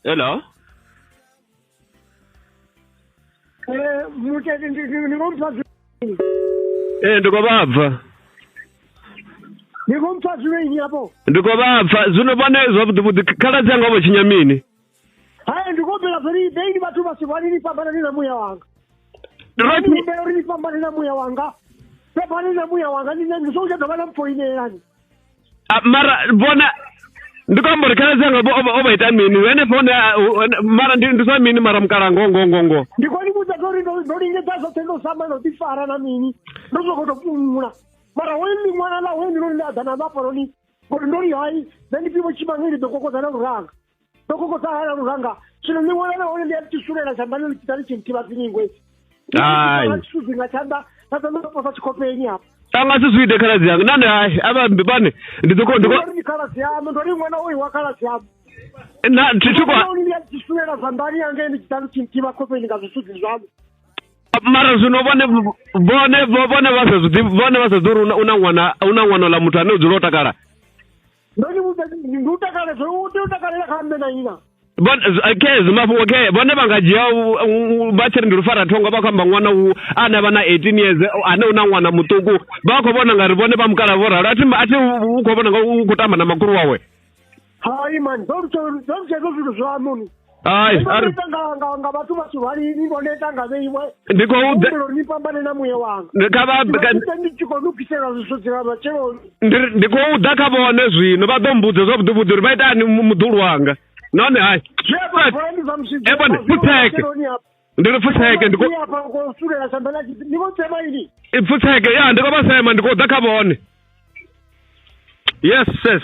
Hello. Mutete ndi khou pfa. Ee, ndi khou vha pfa. Ndi khou pfa zwino ini afho. Ndi khou vha pfa zwino vhone zwavhuḓi vhuḓi khaladzi anga vho tshinya mini? Hai, ndi khou humbela zori beini vhathu vha si vhani ni fhambane na muya wanga. Ndi humbela uri ni fhambane na muya wanga. Fhambane na muya wanga ni ndi songo tsha dovha na mpfoinelani. Mara vhona ndi khou amba uri khaladzi anga o vha ita mini henefho hone mara ndi zwa mini mara mukala ngo ngo ngo ngo. Ndi khou ni vhudza uri ndo lingedza zwoṱhe ndo zama ndo ḓifara na mini ndo sokou tou fhumula mara hoyu ndi ṅwana ḽa hoyu ndi ḽa ḓa na vhafhanoni ngori ndo ri hai nṋe ndi fhiwa tshimangeli ndi ḓo kokodza na luranga ndo kokodza hala luranga zwino ḽiṅwe ḽa nahone ndi a tshi sulela tshanḓa ḽi tshi ḓa tshi nthivha dziningwe hai tshisuzi nga tshanḓa nda ḓa ndo posa tshikhopeni hafha a nga si zwi ite khaladzi yanga nane hai a vha ambi vhane ndi ḓo ndi uri ndi khaladzi yaṋu ndo ri ṅwana uyu wa khaladzi yaṋu na thi thi kwa ndi a tshi sulela zwanḓani yange ndi tshi ḓa tshi nthivha khofheni nga zwisudzi zwaṋu mara zwino vhone vhone vhone vha sa zwi vhone vha sa ḓi uri una ṅwana una ṅwana ḽa muthu ane u dzula o takala ndo ni vhudza ndi u takale zwo u tea u takalela kha nṋe na ina khezi mafhungo khe vhone vha nga dzhia vha tshi ri ndi lufara thongo vha khou amba ṅwana u ane vha na 18 years ane u na ṅwana muṱuku vha khou vhona nga ri vhone vha mukala vho ralo athi athi u khou vhona nga u khou tamba na makhulu wawe hai mani ndo lutshedza zwithu zwaṋu ni hai ari nga nga nga vhathu vha tshihwalini ndo neta nga vheiwe ndi khou ḓe uri ni fhambane na muya wanga ndi kha vha ndi tshi khou lugisela zwithu dzi matsheloni ndi ndi khou ḓa kha vhone zwino vha ḓo mbudza zwavhuḓi vhuḓi uri vha itani muḓulu wanga nahone hai e vhone pfutseke ndi ri pfutseke ndi khou pfutseke ya ndi khou vha sema ndi khou ḓa kha vhone yes yes.